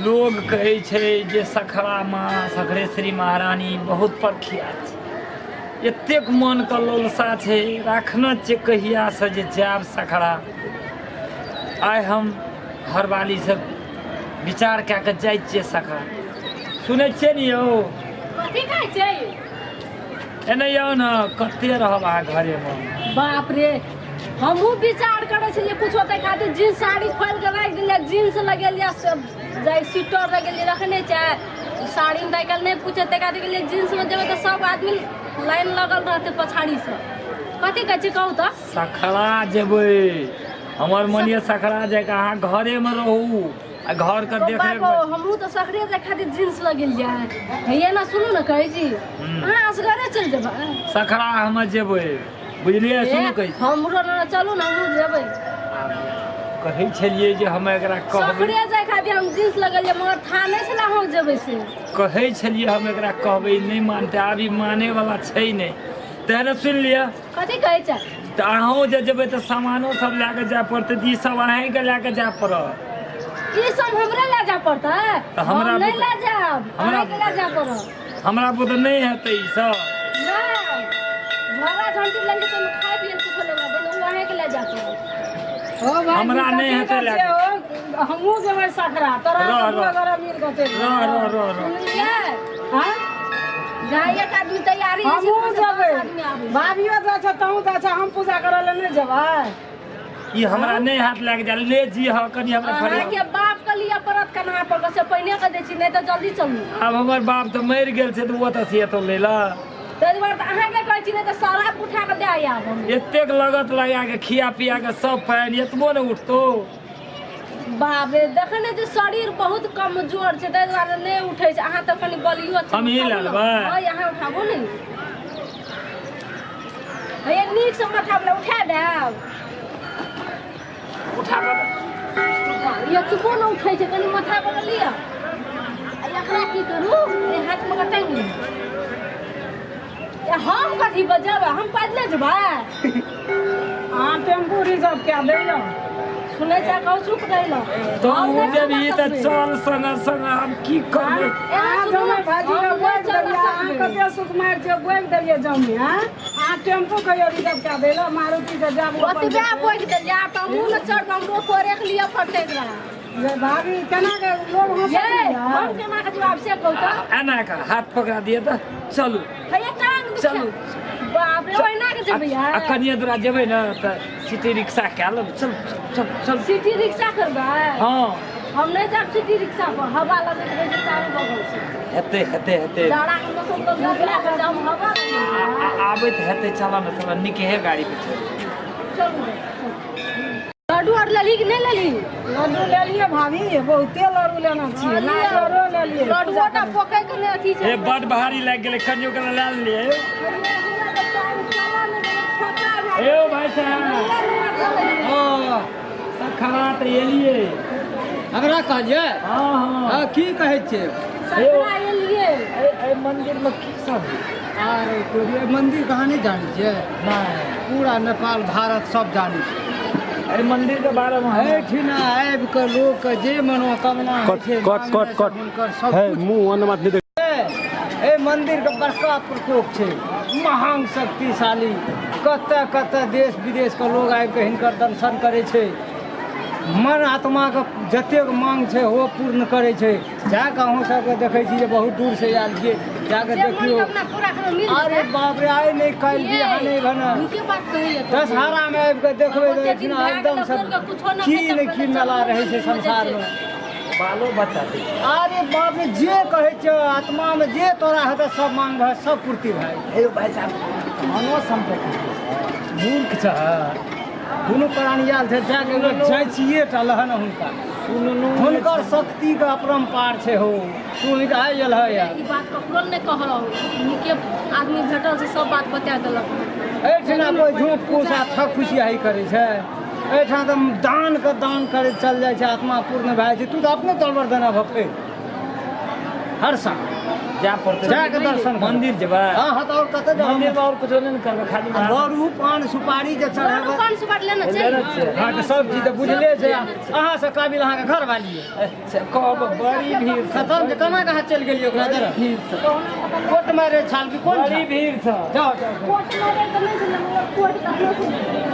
लोग कहै छै जे सखरा माँ सखरेश्वरी महारानी बहुत प्रख्यात छै। एतेक मनके ललसा छै, राखने छियै कहियासँ जे जायब सखरा। आइ हम घरवालीसँ विचार कए कऽ जाइ छियै सखरा। सुनै छियै ने यौ? कथी कहै छै? एने आउ ने, कते रहब अहाँ घरेमे? बाप रे, हमहूँ विचार करै छलियै कुछो ताहि खातिर जींस साड़ी खोलि कऽ राखि देलियै, जींस लगेलियै, सब जाइ स्वेटर लगेलियै रखने छै। साड़ीमे तऽ आइ काल्हि नहि पूछै, ताहि खातिर गेलियै जींसमे जेबै तऽ सब आदमी लाइन लगल रहतै पछाड़ीसँ। कथी कहै छी कहू तऽ? सखरा जेबै, हमर मन यऽ सखरा जाइके, अहाँ घरेमे रहू आ घरके देख रेख। हमहूँ तऽ सखरे जाय खातिर जींस लगेलियै। हैया ने सुनू ने कहै छी, अहाँ असगरे चलि जेबै? सखरा हम जेबै, बुझलियै? सुनू कहै छी, हमरो ने चलू ने, हमहूँ जेबै। कहै छलियै जे हम एकरा कहबै सखरे जाय खातिर हम जींस लगेलियै, मगर था नहि छलै हम जेबै से। कहै छलियै हम एकरा कहबै, नहि मानतै। आब ई माने वाला छै नहि, तेँ ने सुनि लिअ। कथी कहै छै? तऽ अहूँ जे जेबै तऽ सामानो सब लए कऽ जाय पड़तै, तऽ ई सब अहींके लए कऽ जाय पड़त। ई सब हमरे लए जाय पड़तै? तऽ हमरा हम नहि लए जायब, अहींके लए जाय पड़त। हमरा बुते नहि हेतै ई सब। नहि, झोरा झंटी लए जेतै, ओहिमे खाय पियै कुछो नहि रहतै, ओ अहींके लए जाय पड़त। ओ भाई, हमरा नहि हेतै लए कऽ। हमहूँ जेबै सखरा तोरा रह, रह। गोरा मिल कऽ चलि रह रह रह रह। सुनलियै? हाँ? जहाँ एक आदमी तैयारी होइ छै, हमहूँ वहाँ से जेबै। 10 आदमी आबै छै। भाभियो जाइ छै, तहूँ जाइ छै, हम पूजा करऽ लए नहि जेबै? ई हमरा नहि हाथ लागि जाय ले जी। हँ, कनि हमरा फरिया। अहाँके बाप के लिअ पड़त कन्हा पर से, पहिने के दै छी, नहि तऽ जल्दी चलू। आब हमर बाप तऽ मरि गेल छै, तऽ ओ तऽ से एतौ लै लए। ताहि दुआरे तऽ अहाँके कहै छी, नहि तऽ सारा उठा कऽ दए आयब हम। एतेक लगत लगा के खिया पिया के सब पानि एतबो ने उठतो। बाप रे, देखै नहि जे शरीर बहुत कमजोर छै, ताहि दुआरे नहि उठै छै। अहाँ तऽ कनि बलियो छी। हमही उठाबू लए ने। लेबै। हँ, अहाँ उठाबू ने। हैया नीकसँ माथा बला उठा देब। उठा। एतबो ने उठै छै, कनि माथा पर लिअ। आ एकरा की करू, एहि हाथमे कऽ टाँगि लिअ। हम कथी बजेबै? हम पैदले जेबै। अहाँ टेम्पू रिजर्व कए दैयौ। सुनै छै? कहू, चुप रहि लऽ। तो हम नहि जेबही चला तऽ सकबै। चल संग संग, हम की करबै? अहाँ जमे भाजी हम के नहि बोकि चला देलियै, अहाँ सकबै। कते सुकुमार छियै, बोकि देलियै जमे। आँय, अहाँ टेम्पू कहियो रिजर्व कए दैलऽ, मारुति से जाबू अपन। ओतबे बोकि देलियै, आब तऽ हमहूँ ने चढ़बै, हमरो कोरेके लिअ पड़तै एकरा। ये भाभी, केना के लोग हँसत? ये नहि हम केना के जवाब से कहू तऽ? एना कऽ हाथ पकड़ा दिअ तऽ चलू। हैया टांग दुखा। चलू। बाप रे, ओहिना के जेबै? आ कनिए दूरा जेबै ने तऽ सिटी रिक्शा कए लेबै। चल चल चल। सिटी रिक्शा करबै? हँ। हम नहि जायब सिटी रिक्शा पर, हवा लगैत रहै छै चारू बगल से। हेतै हेतै हेतै। जाड़ाके मौसम तऽ लए कऽ जाउ, हवा लगैत। आबैत हेतै। चलऽ ने, चलऽ, नीके गाड़ी पे चल। चलू। लड्डू आर लेली कि नहि लेली? लड्डू लेलियै भाभी, बहुते लड्डू लेने छियै, नारियरो लेलियै। लड्डुओ टा पोकै के नहि अथी छै। हे, बड भारी लागि गेलै, कनि ओकरा लए लेलियै। हमरा तऽ टाइम चलऽ नहि देलक, थका भए हे यौ भाई साहब, ओ सखरा तऽ एलियै। हमरा कहलियै? हँ हँ। हँ, की कहै छियै? सखरा एलियै। एहि मंदिर मे की सब? आर तोरी, एहि मंदिर कहाँ नहि जानै छियै? नहि। पूरा नेपाल भारत सब जानै छै एहि मंदिर के बारे मे। एहिठिना आबि कऽ लोकके जे मनोकामना होइ छै, कट, कट, मांगने से कट। हुनकर सब है कुछ। मुँह अन्न मत नहीं देख। एहि मंदिरके बड़का प्रकोप छै, महान शक्तिशाली। कतऽ कतऽ देश विदेशके लोग आबि कऽ हिनकर दर्शन करै छै। मन आत्माके जतेक मांग छै ओ पूर्ण करै छै। जाकऽ अहूँ सबके देखै छी जे बहुत दूरसँ आयल छियै, जाकऽ जे देखियौ। मनोकामना पूरा करो मिल अरे जेतै। बाप रे, आइ नहि काल्हि बिहान नहि भने नीके बात कहैया। दशहरामे आबि कऽ देखबै तऽ ओते दिन एहिठिना भए एकदम गेल, सब लोकके कुछो नहि की खाइ नहि तऽ की पहिले मेला चलू रहै छै मन्दिरमे जाइ संसारमे। बालो बच्चा दे। अरे बाप रे, जे कहै छै आत्मामे जे तोरा हेतै सब मांग भए सब पूर्ति भए जेतै। हे यौ भाई साहब, धनो सम्पत्ति मूर्ख छ, दुनू प्राणी आयल छै, जाके जाइ छियै टा लहन हुनका, हुनकर शक्तिके अपरम्पार छै हौ। तू ही तऽ आइ गेल है यार। ई बात ककरो नहि कहलहुँ, नीके आदमी भेटल से सब बात बता देलक। एहिठिना कोइ झूठ फूस आ ठक फुसियाही करै छै? एहिठाम तऽ दानके दान करैत चल जाइ छै, आत्मा पूर्ण भए जाइ छै। तू तऽ अपने तलबर देना भऽ फेर हर साल। जाय पड़तै। जा के दर्शन करबै। मंदिर जेबै? हँ हँ, तऽ आओर कतऽ जाउ? मंदिर में और कुछो नहि ने करबै, खाली लड्डू पान सुपारी जे लड्डू चढ़ेबै। पान सुपारी लेना छै। लेने छियै। हँ, तऽ सब चीज तऽ बुझले छै। अहाँ से काबिल अहाँके घर वाली। अच्छा, कहब बड़ी भीड़ छै। खतम छै। केना कहाँ चलि गेलियै ओकरा जरा? भीड़ छै। कोट मारे छाल की कोन बड़ी छाल? भीड़ छै। जाओ जाओ। कोट मारे तऽ नहि छलै, मगर कोट तऽ अपनो।